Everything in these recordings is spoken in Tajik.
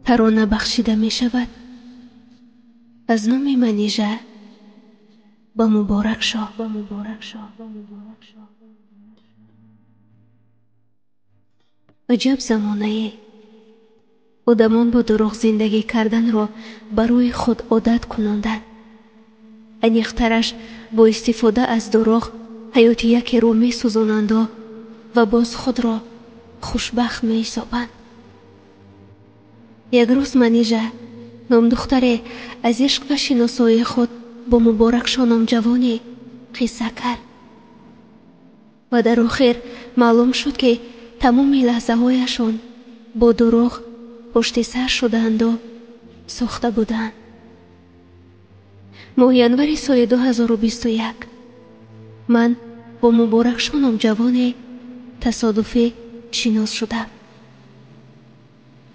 Тарона бахшида мешавад аз номи Манижа ба Муборакшоҳ. Аҷаб замонае! Одамон бо дурӯғ зиндагӣ карданро барои худ одат кунонданд. Аниқтараш бо истифода аз дурӯғ ҳаёти якеро месӯзонанду ва боз худро хушбахт меҳисобанд. Як рӯз Манижа номдухтаре аз ишқ ва шиносоии худ бо Муборакшоҳ номҷавоне қисса кард. Ва дар охир маълум шуд, ки тамоми лаҳзаҳояшон бо дурӯғ пушти сар шудаанду сохта буданд. Моҳи январи соли 2021 ман бо Муборакшоҳ номҷавоне тасодуфӣ шинос шудам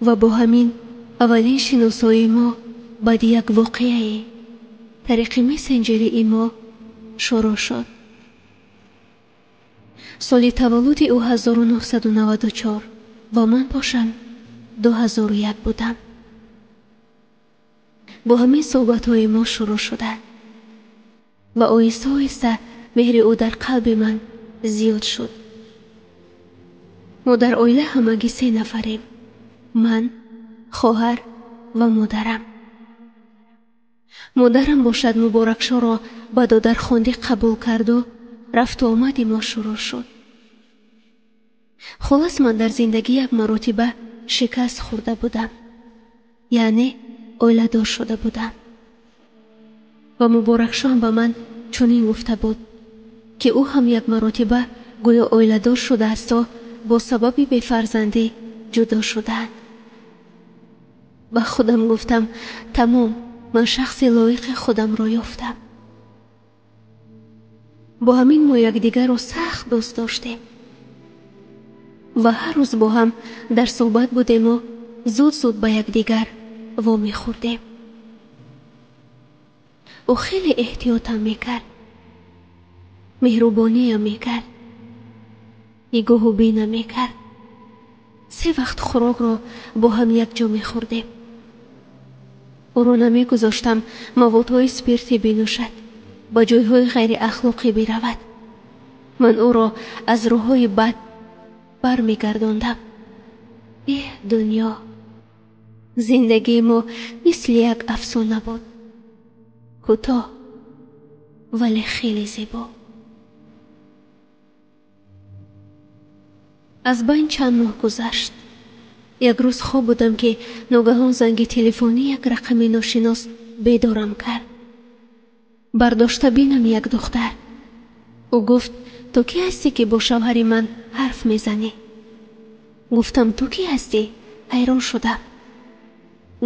ва бо ҳамин аввалин шиносоии мо баъди як воқеае тариқи мессенҷери имо шурӯъ шуд. Соли таваллуди ӯ 1994 ва ман бошам 2001 будам. Бо ҳамин суҳбатҳои мо шурӯъ шуданд ва оҳиста оҳиста меҳри ӯ дар қалби ман зиёд шуд. Мо дар оила ҳамагӣ 3 нафарем: ман, хоҳар ва модарам. Модарам бошад Муборакшоҳро ба додархондӣ қабул карду рафту омади мо шурӯъ шуд. Хулос, ман дар зиндагӣ як маротиба шикаст хӯрда будам, яъне оиладор шуда будам. Ва Муборакшоҳ ба ман чунин гуфта буд, ки ӯ ҳам як маротиба гӯё оиладор шудаасту бо сабаби бефарзандӣ ҷудо шудаанд. Ба худам гуфтам, тамом, ман шахси лоиқи худамро ёфтам. Бо ҳамин мо якдигарро сахт дӯст доштем ва ҳар рӯз бо ҳам дар суҳбат будему зуд-зуд ба якдигар вомехӯрдем. Ӯ хеле эҳтиётам мекард, меҳрубониям мекард, нигоҳу бинам мекард. 3 вақт хӯрокро бо ҳам якҷо мехӯрдем. Ӯро намегузоштам маводҳои спиртӣ бинӯшад, ба ҷойҳои ғайриахлоқӣ биравад. Ман ӯро аз роҳҳои бад бармегардондам. Эҳ, дунё! Зиндагии мо мисли як афсона буд, кӯтоҳ, вале хеле зебо. Аз байн чанд моҳ гузашт. Як рӯз хоб будам, ки ногаҳон занги телефонӣ як рақами ношинос бедорам кард. Бардошта бинам як духтар. Ӯ гуфт: ту кӣ ҳастӣ, ки бо шавҳари ман ҳарф мезанӣ? Гуфтам: ту кӣ ҳастӣ? Ҳайрон шудам.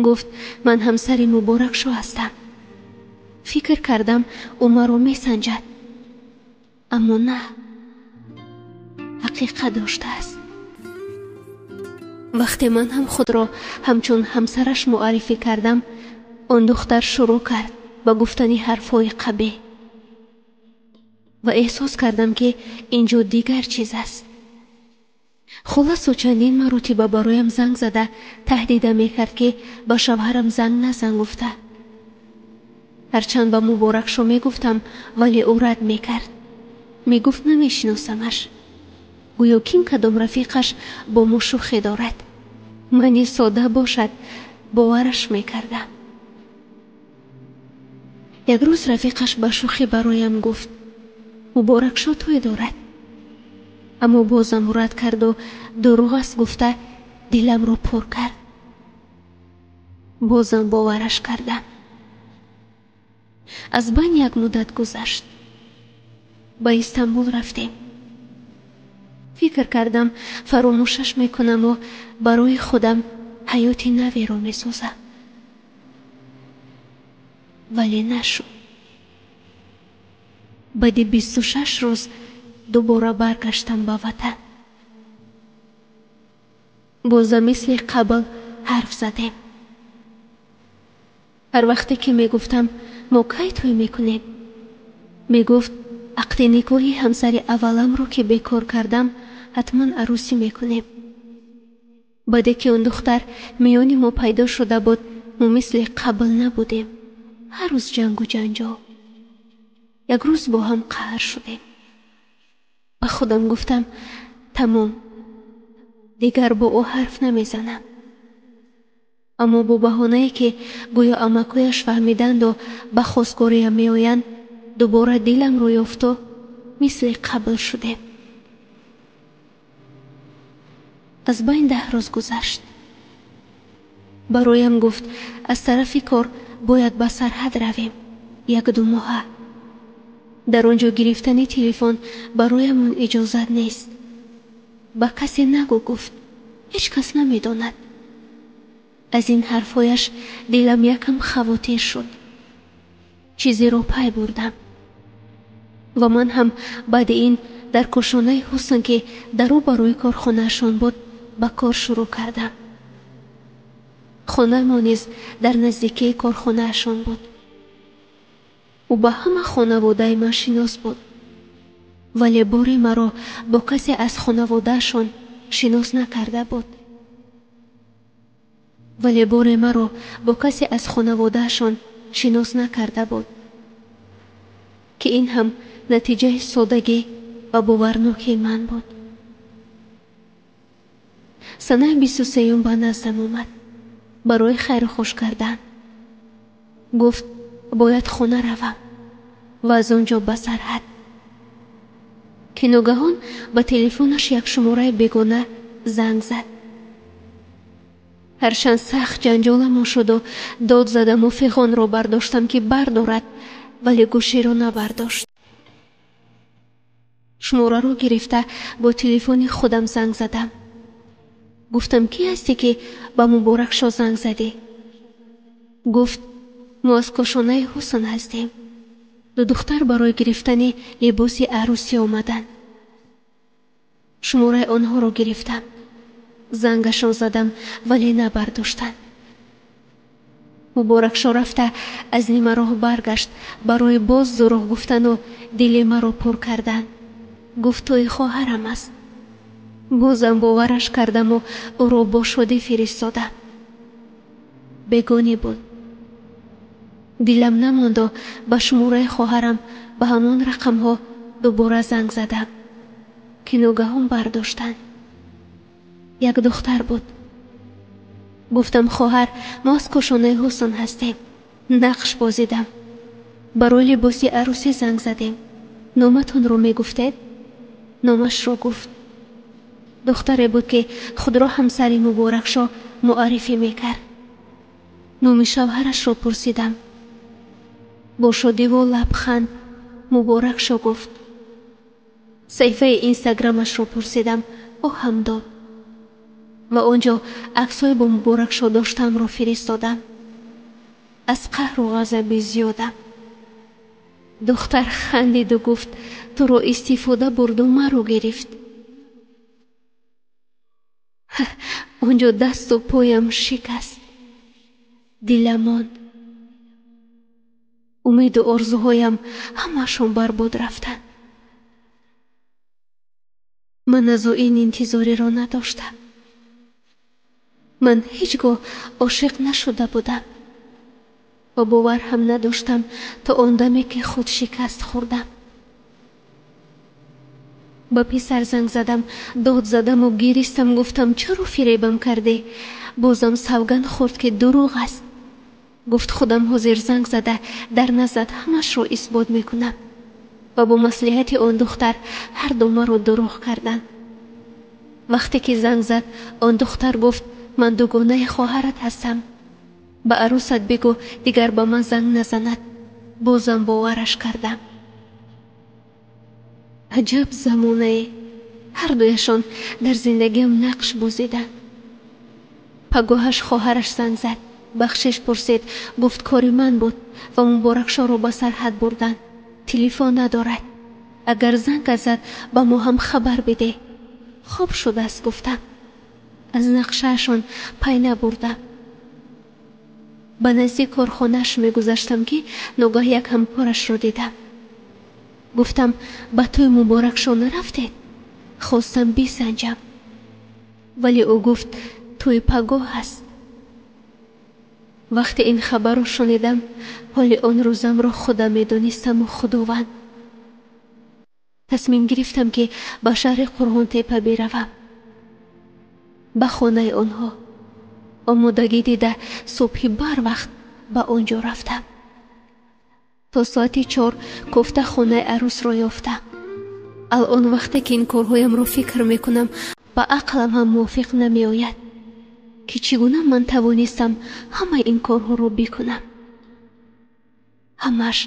Гуфт: ман ҳамсари Муборакшоҳ ҳастам. Фикр кардам, ӯ маро месанҷад, аммо на, ҳақиқат доштааст. Вақте ман ҳам худро ҳамчун ҳамсараш муаррифӣ кардам, он духтар шурӯъ кард ба гуфтани ҳарфҳои қабеҳ ва эҳсос кардам, ки ин ҷо дигар чиз аст. Хулос, ӯ чандин маротиба бароям занг зада таҳдида мекард, ки ба шавҳарам занг назан гуфта. Ҳарчанд ба Муборакшоҳ мегуфтам, вале ӯ рад мекард. Мегуфт намешиносамаш, гӯё ким кадом рафиқаш бо мо шӯхӣ дорад. Мани сода бошад, бовараш мекардам. Як рӯз рафиқаш ба шӯхӣ бароям гуфт: Муборакшоҳ тӯй дорад. Аммо бозам рад карду дурӯғ аст гуфта диламро пур кард. Бозам бовараш кардам. Аз байн як муддат гузашт. Ба Истанбул рафтем. Фикр кардам фаромӯшаш мекунаму барои худам ҳаёти наверо месозам. Вале нашуд. Баъди 26 рӯз дубора баргаштам ба ватан. Бозам мисли қабл ҳарф задем. Ҳар вақте ки мегуфтам мо кай тӯй мекунем, мегуфт ақди никоҳи ҳамсари авваламро ки бекор кардам, ҳатман арӯсӣ мекунем. Баъде ки он духтар миёни мо пайдо шуда буд, мо мисли қабл набудем. Ҳар рӯз ҷангу ҷанҷол. Як рӯз бо ҳам қаҳр шудем. Ба худам гуфтам, тамом, дигар бо ӯ ҳарф намезанам. Аммо бо баҳонае ки гӯё амакояш фаҳмиданду ба хостгориям меоянд, дубора диламро ёфту мисли қабл шудем. Аз байн 10 рӯз гузашт. Бароям гуфт, аз тарафи кор бояд ба сарҳад равем, 1-2 моҳа. Дар он ҷо гирифтани телефон бароямон иҷозат нест. Ба касе нагӯ, гуфт, ҳеҷ кас намедонад. Аз ин ҳарфҳояш дилам якам хавотир шуд. Чизеро пай бурдам. Ва ман ҳам баъди ин дар кошонаи ҳусн, ки дару барои корхонаашон буд, ба кор шурӯъ кардам. Хонаи мо низ дар наздикии корхонаашон буд. Ӯ ба ҳама хонаводаи ман шинос буд, вале бори маро бо касе аз хонаводаашон шинос накарда буд. Вале боре маро бо касе аз хонаводаашон шинос накарда буд, ки ин ҳам натиҷаи содагӣ ва боварнокии ман буд. Санаи 23 ба наздам омад барои хайру хуш кардан. Гуфт, бояд хона равам ва аз он ҷо ба сарҳад. Ки ногаҳон ба телефонаш як шумораи бегона занг зад. Ҳарчанд сахт ҷанҷоламон шуду дод задаму фиғонро бардоштам, ки бардорад, вале гӯширо набардошт. Шумораро гирифта бо телефони худам занг задам. Гуфтам, ки ҳастӣ, ки ба Муборакшо занг задӣ? Гуфт, мо аз кошонаи ҳусн ҳастем. Ду духтар барои гирифтани либоси арӯсӣ омаданд. Шумораи онҳоро гирифтам. Зангашон задам, вале набардоштанд. Муборакшо рафта аз нимароҳ баргашт барои боз дурӯғ гуфтану дили маро пур кардан. Гуфт, тӯи хоҳарам аст. Бозам бовараш кардаму ӯро бо шодӣ фиристодам. Бегонӣ буд. Дилам намонду ба шумораи хоҳарам ба ҳамон рақамҳо дубора занг задам, ки ногаҳон бардоштанд. Як духтар буд. Гуфтам, хоҳар, мо аз кошонаи ҳусн ҳастем. Нақш бозидам. Барои либоси арӯсӣ занг задем. Номатонро мегуфтед? Номашро гуфт. Духтаре буд, ки худро ҳамсари Муборакшо муаррифӣ мекард. Номи шавҳарашро пурсидам. Бо шодиву лабханд Муборакшо гуфт. Саҳифаи инстаграмашро пурсидам, ӯ ҳам дод. Ва он ҷо аксҳои бо Муборакшо доштамро фиристодам. Аз қаҳру ғазаби зиёдам. Духтар хандиду гуфт, туро истифода бурду маро гирифт. Он ҷо дасту поям шикаст. Дилам монд. Умеду орзуҳоям ҳамашон барбод рафтанд. Ман аз ӯ ин интизориро надоштам. Ман ҳеҷ гоҳ ошиқ нашуда будам ва бовар ҳам надоштам то он даме, ки худ шикаст хӯрдам. Ба писар занг задам, дод задаму гиристам, гуфтам, чаро фиребам кардӣ? Бозам савганд хӯрд, ки дурӯғ аст. Гуфт, худам ҳозир занг зада дар наздат ҳамашро исбот мекунам. Ва бо маслиҳати он духтар ҳарду маро дурӯғ карданд. Вақте ки занг зад, он духтар гуфт, ман дугонаи хоҳарат ҳастам. Ба арӯсат бигӯ, дигар ба ман занг назанад. Бозам бовараш кардам. Аҷаб замонае! Ҳардуяшон дар зиндагиам нақш бозиданд. Пагоҳаш хоҳараш занг зад, бахшиш пурсид, гуфт, кори ман буд ва Муборакшоро ба сарҳад бурданд. Телефон надорад. Агар занг зад, ба мо ҳам хабар бидеҳ. Хоб шудааст, гуфтам. Аз нақшаашон пай набурдам. Ба назди корхонааш мегузаштам, ки ногаҳ як ҳамкорашро дидам. Гуфтам, ба тӯи Муборакшо нарафтед? Хостам бисанҷам. Вале ӯ гуфт, Тӯи пагоҳ аст. Вақте ин хабарро шунидам, ҳоли он рӯзамро худам медонистаму Худованд. Тасмим гирифтам, ки ба шаҳри Қурғонтеппа биравам, ба хонаи онҳо. Омодагӣ дида, субҳи барвақт ба он ҷо рафтам. То соати 4 кофта хонаи арӯсро ёфтам. Алон вақте ки ин корҳоямро фикр мекунам, ба ақлам ҳам мувофиқ намеояд, ки чӣ гуна ман тавонистам ҳамаи ин корҳоро бикунам. Ҳамаш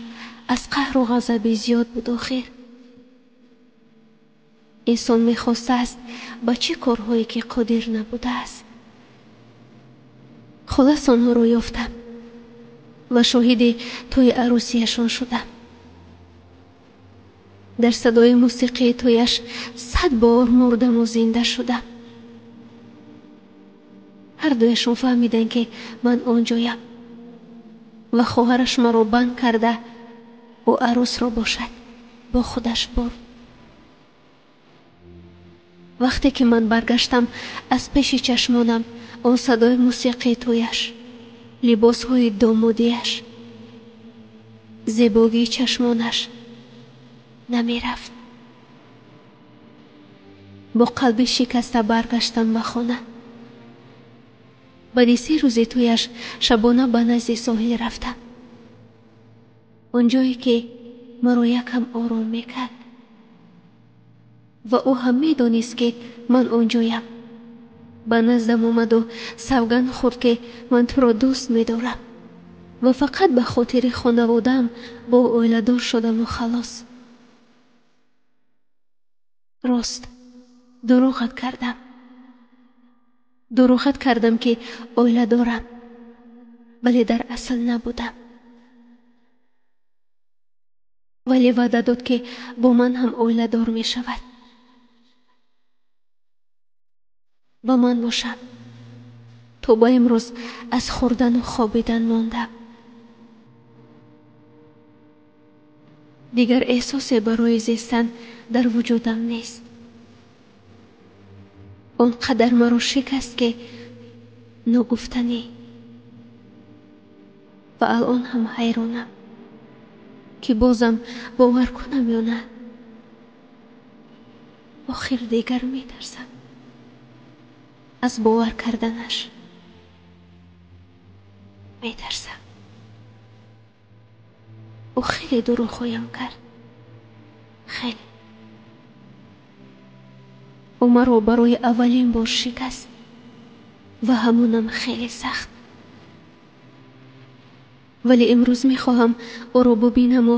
аз қаҳру ғазаби зиёд буд. Охир инсон мехостааст ба чӣ корҳое ки қодир набудааст. Хулас, онҳоро ёфтам ва шоҳиди тӯи арӯсияшон шудам. Дар садои мусиқии тӯяш 100 бор мурдаму зинда шудам. Ҳардуяшон фаҳмиданд, ки ман он ҷоям ва хоҳараш маро банд карда, ӯ арӯсро бошад бо худаш бурд. Вақте ки ман баргаштам, аз пеши чашмонам он садои мусиқии тӯяш, либосҳои домодияш, зебогии чашмонаш намерафт. Бо қалби шикаста баргаштам ба хона. Баъди 3 рӯзи тӯяш шабона ба назди соҳил рафтам, он ҷое ки маро якам ором мекард ва ӯ ҳам медонист, ки ман он ҷоям. Ба наздам омаду савганд хӯрд, ки ман туро дӯст медорам ва фақат ба хотири хонаводаам бо оиладор шудаму халос. Рост, дурӯғат кардам. Дурӯғат кардам, ки оила дорам, вале дар асл набудам. Вале ваъда дод, ки бо ман ҳам оиладор мешавад. Ба ман бошам, то ба имрӯз аз хӯрдану хобидан мондам. Дигар эҳсосе барои зистан дар вуҷудам нест. Он қадар маро шикаст, ки ногуфтанӣ. Ва алон ҳам ҳайронам, ки бозам бовар кунам ё на. Охир дигар метарсам аз бовар карданаш. Метарсам. Ӯ хеле дурӯғҳоям кард. Хеле. Ӯ маро барои аввалин бор шикаст ва ҳамонам хеле сахт. Вале имрӯз мехоҳам ӯро бубинаму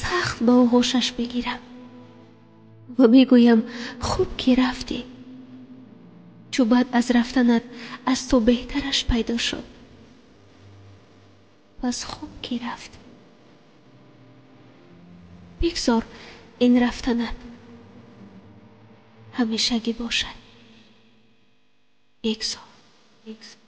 сахт ба оғӯшаш бигирам ва бигӯям: хуб ки рафтӣ, чу баъд аз рафтанат аз ту беҳтараш пайдо шуд. Пас хуб ки рафт. Бигзор ин рафтанат ҳамешагӣ бошад. Бигзор. Бигзор.